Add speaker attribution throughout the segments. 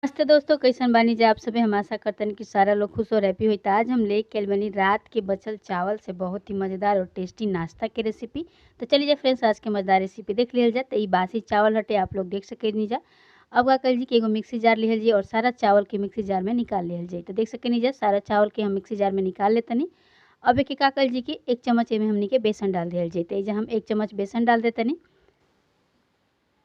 Speaker 1: नमस्ते दोस्तों, कैसन बानी जा आप सभी। हम आशा करतन कि सारा लोग खुश और हैप्पी होई। त आज हम लेके आइल बानी रात के बचल चावल से बहुत ही मज़ेदार और टेस्टी नाश्ता के रेसिपी। तो चलिए जा फ्रेंड्स, आज के मज़ेदार रेसिपी देख लिहल जा। तो ई बासी चावल हटे, आप लोग देख सकेनी जा। अब का कल जी कि एगो मिक्सी जार लिहल जी और सारा चावल के मिक्सी जार में निकाल लिहल जाई। तो देख सकेनी जा, सारा चावल के हम मिक्सी जार में निकाल लेतनी। अब एक का कल जी कि 1 चम्मच एमे हमनी के बेसन डाल दिहल जाई। तो एजा हम 1 चम्मच बेसन डाल देतनी।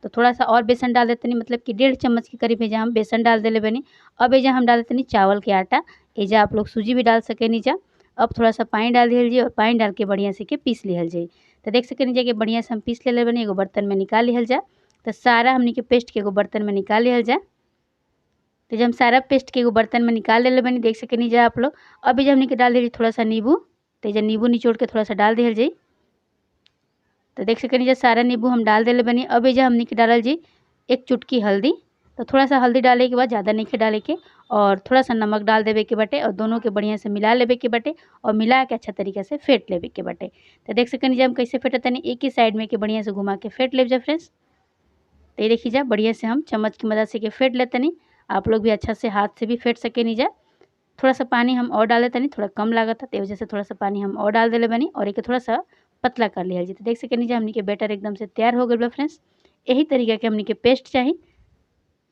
Speaker 1: तो थोड़ा सा और बेसन डाल देतनी, मतलब कि 1.5 चम्मच के करीब एजा हम बेसन डाल देले बनी। अब एजा हम डाल देतनी चावल के आटा। एजा आप लोग सूजी भी डाल सकेनी जा। अब थोड़ा सा पानी डाल दिहल जी और पानी डाल के बढ़िया से के पीस लिहल जाई। तो देख सकेनी जा कि बढ़िया से हम पीस लेले बनी। एगो बर्तन में निकाल लिहल जा। तो सारा हमनी के पेस्ट के एगो बर्तन में निकाल लिहल जा। तो जब हम सारा पेस्ट के एगो बर्तन में निकाल लेले बनी, देख सकेनी जा आप लोग। अब एजा हमनी के डाल दिहल थोड़ा सा नींबू। तो एजा नींबू निचोड़ के थोड़ा सा डाल दिहल जाई। तो देख सकेनी जा सारा नींबू हम डाल देले बनी। अब एजा हमनी के डालल जी 1 चुटकी हल्दी। तो थोड़ा सा हल्दी डाले के बाद, ज़्यादा नहीं डाले के, और थोड़ा सा नमक डाल देवे के बाटे और दोनों के बढ़िया से मिला लेवे के बाटे और मिला के अच्छा तरीका से फेंट लेवे के बाटे। तो देख सकेनी जा हम कैसे फेंटतनी, एक ही साइड में के बढ़िया से घुमा के फेंट लेब जा फ्रेंड्स। तो ये देखी जा बढ़िया से हम चम्मच की मदद से के फेंट लेतनी। आप लोग भी अच्छा से हाथ से भी फेंट सकेनी जा। थोड़ा सा पानी हम और डाल देतनी, थोड़ा कम लागत है वजह से थोड़ा सा पानी हम और डाल देले बनी और एक थोड़ा सा पतला कर लिया जी। तो देख सकेनी जा हमनी के बैटर एकदम से तैयार हो गइल बा फ्रेंड्स। यही तरीका के हमनी के पेस्ट चाही।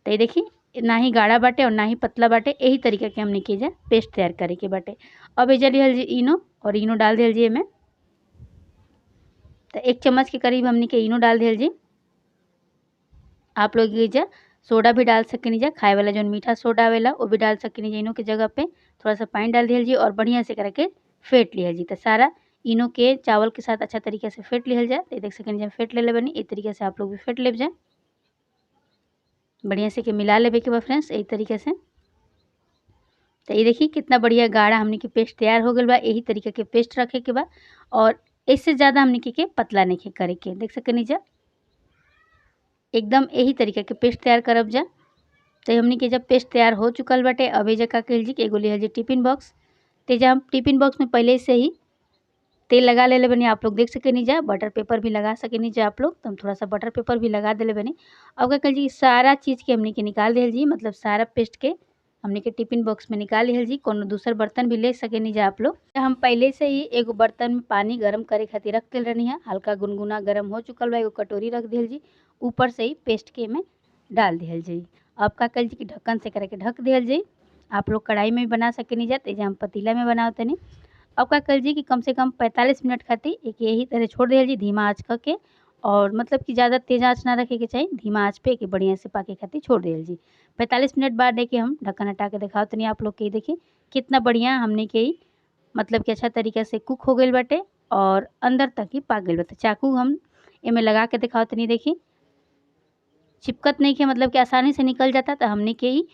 Speaker 1: तो ये देखी ना ही गाढ़ा बाटे और ना ही पतला बाटे, यही तरीका के हमनी के जा पेस्ट तैयार करे के बाटे। अब एजा लिहल जी इनो और इनो डाल दिहल जी एमे। तो 1 चम्मच के करीब हमनी के इनो डाल दिहल जी। आप लोग एजा सोडा भी डाल सकेनी जा, खाए वाला जो मीठा सोडा आवेला वो भी डाल सकेनी जा। इनो के जगह पे थोड़ा सा पानी डाल दिहल जी और बढ़िया से करके फेंट लिहल जी। तो सारा इनो के चावल के साथ अच्छा तरीके से फेंट लिहल जाए। तो देख सकेनी जा फेंट ले बनी। एक तरीके से आप लोग भी फेंट ले जाए, बढ़िया से के मिला लेवे के बाद फ्रेंड्स यही तरीके से। तो ये देखिए कितना बढ़िया गाढ़ा हमने के पेस्ट तैयार हो गइल बा। यही तरीके के पेस्ट रखे के बा और इससे ज़्यादा हमने के पतला नहीं करे के। देख सकेनी जा एकदम यही तरीका के पेस्ट तैयार करब जा। तो हमने के जब पेस्ट तैयार हो चुकल बाटे, अब एजा का कहल जी कि एगो लिहल जी टिफिन बॉक्स। तो एजा हम टिफिन बॉक्स में पहले से ही तेल लगा लेले बनी, आप लोग देख सकेनी जा। बटर पेपर भी लगा सकेनी जा आप लोग। तो हम थोड़ा सा बटर पेपर भी लगा देले बनी। अब का कहल जी सारा चीज़ के हमने के निकाल दिहल जी, मतलब सारा पेस्ट के हमने के टिफिन बॉक्स में निकाल लिहल जी। कोनो दूसर बर्तन भी ले सकेनी जा आप लोग। हम पहले से ही एगो बर्तन में पानी गर्म करे खातिर रख दिल रहनी है। हल्का गुनगुना गर्म हो चुकल बा, एगो कटोरी रख दिहल जी, ऊपर से ही पेस्ट के में डाल दिहल जी। अब का कहल जी कि ढक्कन से करके ढक दिहल जी। आप लोग कढ़ाई में भी बना सकेनी जा, तो हम पतीला में बनावतनी। अब का कहल जी कि कम से कम 45 मिनट खातिर एक यही तरह छोड़ दिहल जी, धीमा आँच करके, और मतलब कि ज़्यादा तेज़ आँच ना रखे के चाहिए, धीमा आँच पे एक बढ़िया से पाके खातिर छोड़ दिहल जी। 45 मिनट बाद देखे हम ढक्कन हटा के दिखाओ तनी आप लोग के। देखिए कितना बढ़िया हमने के मतलब कि अच्छा तरीका से कुक हो गइल बाटे और अंदर तक ही पाक गइल बाटे। चाकू हम एमे लगा के दिखाओ तनी, देखी चिपकत नहीं के, मतलब कि आसानी से निकल जाता। तो हमने के ही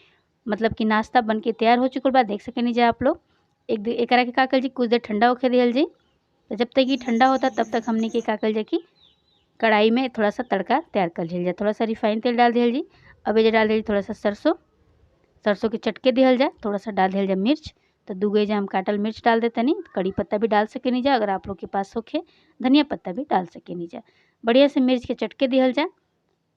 Speaker 1: मतलब कि नाश्ता बन के तैयार हो चुकल बा। देख सकेनी जा आप लोग। एक एकरा के का कल जी कुछ देर ठंडा होके दिहल जी। तो जब तक ये ठंडा होता तब तक हमने के का कल जी कि कढ़ाई में थोड़ा सा तड़का तैयार कर लिहल जाए। थोड़ा सा रिफाइन तेल डाल दिहल जी। अब एजा डाल दिहल थोड़ा सा सरसों, सरसों के चटके दिहल जाए। थोड़ा सा डाल दिहल जाए मिर्च। तो दूगो एजा हम काटल मिर्च डाल देतनी। कड़ी पत्ता भी डाल सकेनी जा अगर आप लोग के पास होखे, धनिया पत्ता भी डाल सकेनी जा। बढ़िया से मिर्च के चटके दिहल जाए।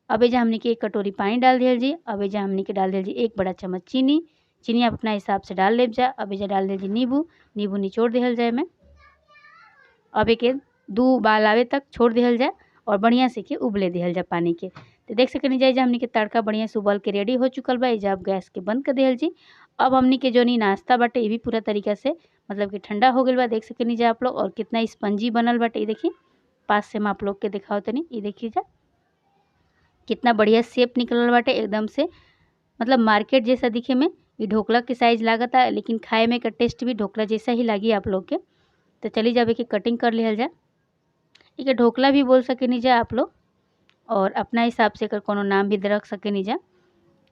Speaker 1: अब एजा हमने के 1 कटोरी पानी डाल दिहल जी। अब एजा हमने के डाल दिहल जी 1 बड़ा चम्मच चीनी। चीनी आप अपना हिसाब से डाल लेब जा। अब एजा डाल दिहल जी नींबू, नींबू निचोड़ दिहल जाए में। अब एक 2 उबाल आवे तक छोड़ दिहल जाए और बढ़िया से के उबले दिहल जाए पानी के। तो देख सकेनी जाए हमने के तड़का बढ़िया से उबल के रेडी हो चुकल बा। एजा अब गैस के बंद कर दिहल जी। अब हमने के जो नी नाश्ता बाटे ये भी पूरा तरीका से मतलब कि ठंडा हो गइल बा। देख सकेनी जा आप लोग। और कितना स्पंजी बनल बाटे, ये देखिए पास से हम आप लोग के दिखाओ तनी। ये देखिए जा कितना बढ़िया शेप निकलल बाटे एकदम से, मतलब मार्केट जैसा दिखे में। ये ढोकला के साइज लागता है, लेकिन खाए में का टेस्ट भी ढोकला जैसा ही लागी आप लोग के। तो चली जावे कि कटिंग कर लिहल जाए। एक ढोकला भी बोल सकेनी जा आप लोग और अपना हिसाब से एकर कोनो नाम भी रख सकेनी जा।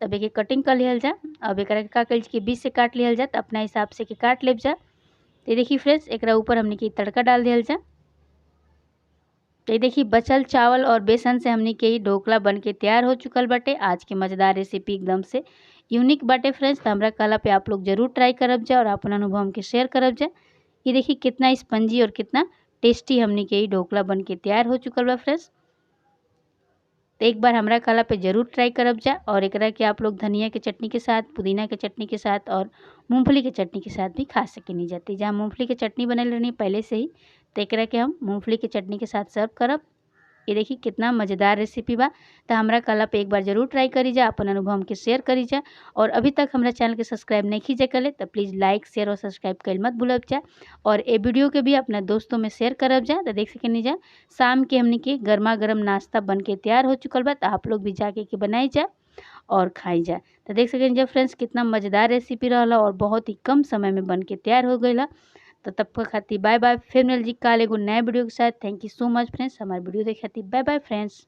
Speaker 1: तब एक कटिंग कर लिहल जा। अब एकरा के का कल के बीच से काट लिहल जा, तो अपना हिसाब से के काट लेब जा। तो देखिए फ्रेंड्स एकरा ऊपर हमने के तड़का डाल दिहल जा। तो ये देखिए बचल चावल और बेसन से हमने के ढोकला बन के तैयार हो चुकल बाटे। आज के मज़ेदार रेसिपी एकदम से यूनिक बाटे फ्रेंड्स। तो हमरा कहला पे आप लोग जरूर ट्राई करब जा और अपना अनुभव हमके शेयर करब जा। ये देखिए कितना स्पंजी और कितना टेस्टी हमने के ढोकला बन के तैयार हो चुकल बा फ्रेंड्स। तो एक बार हमरा कहला पे ज़रूर ट्राई करब जा। और एकरा के आप लोग धनिया के चटनी के साथ, पुदीना के चटनी के साथ और मूँगफली के चटनी के साथ भी खा सकेनी जाती। जहाँ मूँगफली के चटनी बनल रहनी पहले से ही, तो एकरा के हम मूँगफली के चटनी के साथ सर्व करब। ये देखी कितना मज़ेदार रेसिपी बा। तो हमरा कहला पे एक बार ज़रूर ट्राई करी जा, अपन अनुभव हमके शेयर करी जा। और अभी तक हमरा चैनल के सब्सक्राइब नहीं कीजिए कले तो प्लीज़ लाइक शेयर और सब्सक्राइब कर मत भूलब जा। और ए वीडियो के भी अपना दोस्तों में शेयर करब जा। तो देख सकेनी जा शाम के हमनी के गर्मा गर्म नाश्ता बन के तैयार हो चुकल बा। तो आप लोग भी जाके के बनाई जा और खाई जा। तो देख सकेनी जा फ्रेंड्स कितना मज़ेदार रेसिपी रहला और बहुत ही कम समय में बन के तैयार हो गई। तो तब तक खातिर बाय बाय, फिर मिल जी काल एगो नया वीडियो के साथ। Thank you so much friends, हमारे वीडियो देखे खातिर बाय बाय फ्रेंड्स।